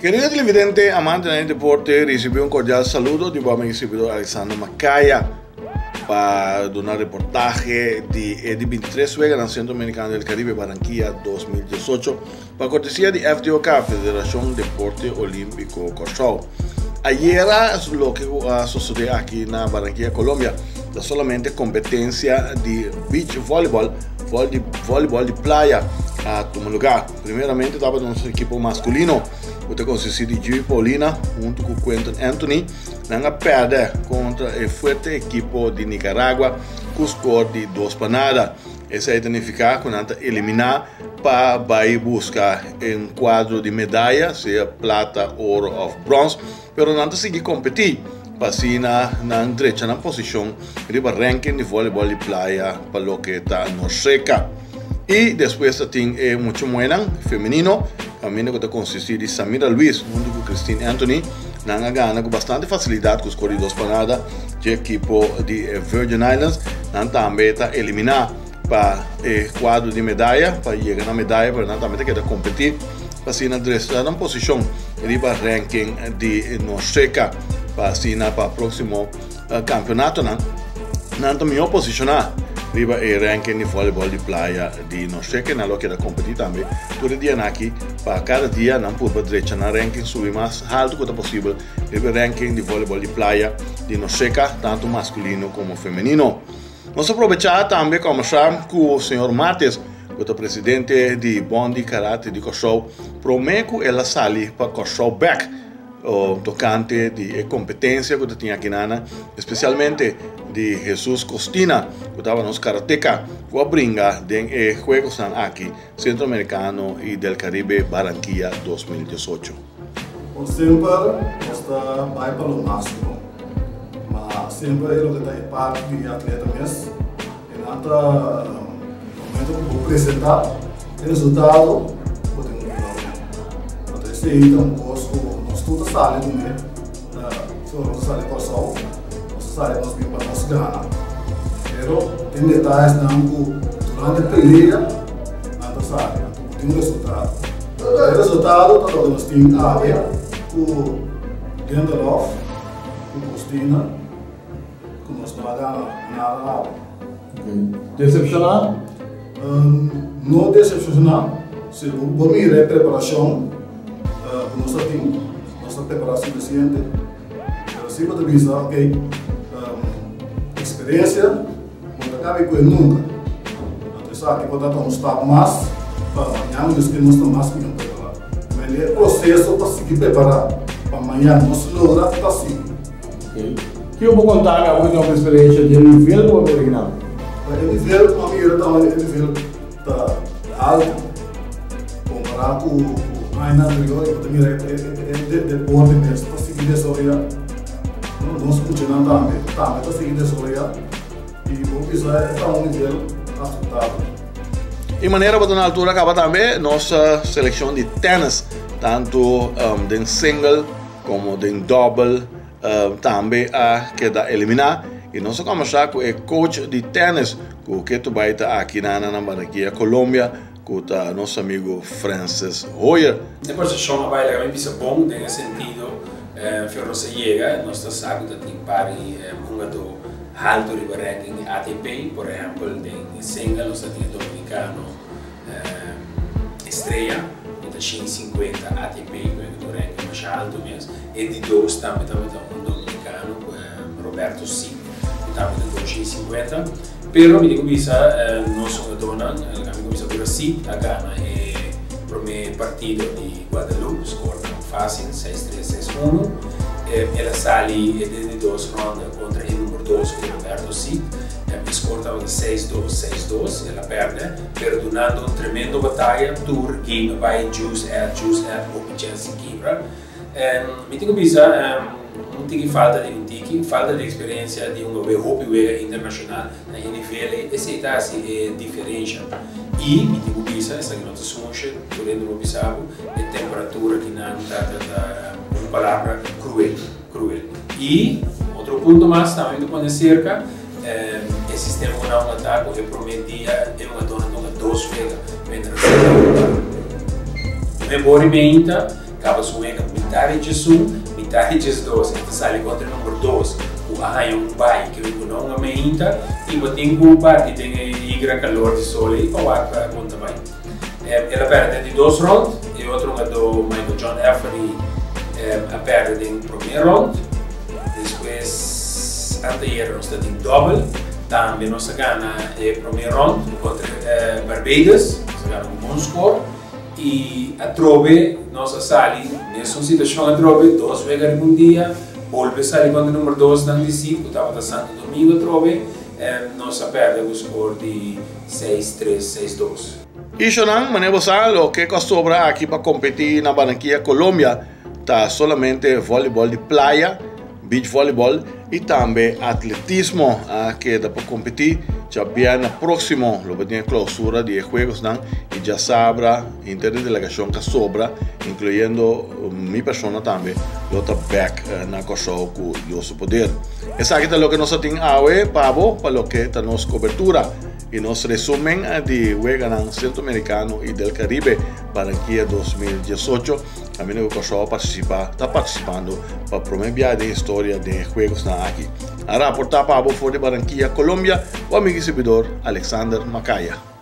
Kerido televidente, amantenan di deporte, risibi un kordial saludo di bo amigo sirbidor Alexander Macaya pa duna reportahe di e di 23 Weganan Centroamericano del Caribe Barranquilla 2018 pa kortesia di FDOK, Federashon Deporte Olímpiko Kòrsou. Ayera loke ku a sosodé aki na Barranquilla, Colombia ta solamente kompetensia di beach volleyball, volleyball di playa a tuma lugá. Primeramente tabata nos ekipo maskulino ku ta konsistí di Jimmy Paulina huntu ku Quentin Anthony. Nan a pèrdè kontra e fuerte ekipo di Nicaragua ku skor di 2-0. Esei ta nifiká ku nan ta eliminá pa bai buska un kuadro di medaya, sea plata, oro òf bròns, pero nan ta sigui kompetí pa asina nan drecha nan posishon riba ranking di vòlibòl di playa pa loke ta Norseka. I despues ta tin e mucha muhénan femenino, kaminda ku ta konsistí di Samira Luis huntu ku Christine Anthony. Nan a gana ku bastante fasilidat ku skor di 2-0 dje ekipo di Virgin Islands. Nan tambe ta eliminá pa e kuadro di medaya, pa yega na medaya, pero nan tambe ta keda kompetí pa asina drecha nan posishon riba ranking di Norseka, pa asina pa próksimo Campeonatonan nan ta mihó posishoná riba e ranking di volleyball di playa di Norseke. Nan lo keda kompetí tambe tur e dianan aki pa kada dia nan purba drecha nan ranking subi mas haltu ku ta posibel riba e ranking di volleyball di playa di Norseka, tantu maskulino komo femenino. Nos a probechá tambe kòmbersá ku señor Martes ku ta presidente di Bond di Karate di Kòrsou promé ku el a sali pa Kòrsou bèk. Tokante di e kompetensia ku ta tin akinana, espesialmente di Jesus Costina ku tabata nos karateka ku a bringa den e juegosnan aki Centroamericano y del Caribe Barranquilla 2018. Bon semper nos ta bai pa lo máksimo, ma semper e loke ta e parti di e atleta mes, e nan ta momento ku bo presentá e resultado bo tin un problema. Anto esei ta un kos ku nos tur ta sali kuné, si ora nos ta sali Kòrsou, nos ta sali nos bin pa nos gana. Pero tin detayesnan ku durante pelea nan ta sali, anto bo tin un resultado. E resultado ta loke nos tin awe ku Lindelof, ku Costina. Ku nos no a gana nada awe. Decepcioná? No decepcioná. Si bo mira e preparashon ku nos a tin, nos a prepará sufisiente. Pero si bo ta bisa, ok, eksperensia bo ta kabe ku e nunka. Anto esaki por ta un stap mas pa mañan nos ke nos ta mas mihó prepará. Men e proseso pa sigui prepará pa mañan nos logra ta sigui. Kiko bo konta mi abo ku tin hopi eksperensia di e nivel ku bo a mira kinan? E nivel ku a mira ta e nivel ta altu kompará ku añanan anterior i bo ta mira e deporte mes ta sigui desaroyá. Nos muchanan tambe tambe ta sigui desaroyá i bo bisa e ta un nivel aseptabel. I manera bo ta na altura kaba tambe nos selekshon di tènis tantu den single Como den dobbel tambe a keda elimina y nos a combersa cu e coach di tennis cu ketu bay ta aki na na Barranquilla Colombia cu ta nos amigo Francis Hoyer. E persepshon a bai laga mi bisa bon den e sentido fior nos a yega nos ta sa ku ta tin par di hungadó haltu riba ranking di ATP por ehèmpel den single nos ta tin e dominikano Estrella ku ta 150 ATP ku e ta un ranking masha altu mes. E di dos tambe tabata un dominikano Roberto Cid ku tambe ta 250. Pero mi tin ku bisa nos hungadónan laga mi kuminsá ku Cid a gana e promé partido di Guadeloupe skornan fásil 6-3, 6-1. El a sali den di dos ronda kontra e number dos ku Roberto Cid. E skor tabata 6-2, 6-2. El a pèrdè. Pero dunando un tremendo bataya, tur game a bai juice at, juice at, hopi chens di kibra. En mi tin ku bisa un tiki falta di un tiki, falta di experiencia di un awe hopi wega internacional na e nivel ei, esei ta hasi e diferencia. I mi tin ku bisa, esaki no ta smoesje, tur hende por bisa bo, e temperatura ki nan ta ta ta un palabra cruel. Cruel. Y otro punto mas tambe mi ta pone cerca, e sistema cu nan a ta cu e prome dia e hungadornan toca dos wega, mientras cu e prome bori meinta. Kaba su wega mitar di 11, mitar di 12, e ta sali kontra e number dos ku a haña un bai ke ku no un meinta i bo tin ku bati den e igra kalor di sol ei pa wak kon ta bai. El a pèrdè den di dos rònt, e otro hungadó Michael John Effery a pèrdè den promé rònt. Despues anteayer nos ta tin dòbel, tambe nos a gana e promé rònt kontra Barbados, nos a gana ku bon skor. I atrobe nos a sali mesun situashon atrobe, dos wega riba un dia, bolbe sali kontra number dosnan di si ku tabata Santo Domingo atrobe, nos a pèrdè ku skor di seis tres, seis dos. Ishonan, manera bo sa, loke ku a sobra aki pa kompetí na Barranquilla, Colombia, ta solamente vòlibòl di playa, beach volleyball, i tambe atletismo a keda pa kompetí. Djabièrnè próksimo lo bo tin e klousura di e juegosnan i djasabra henter di delegashon ka sobra, inkluyendo mi persona tambe, lo ta bèk na Kòrsou ku Dios su poder. Esaki ta loke nos a tin awe pa bo pa loke ta nos kobertura i nos resumen di Weganan Centroamericano i del Caribe Barranquilla 2018. Kaminda ku Kòrsou a partisipá, ta partisipando pa promé biaha den historia den e juegosnan aki. A raportá pa abo for di Barranquilla, Colombia, bo amigu i sirbidor Alexander Macaya.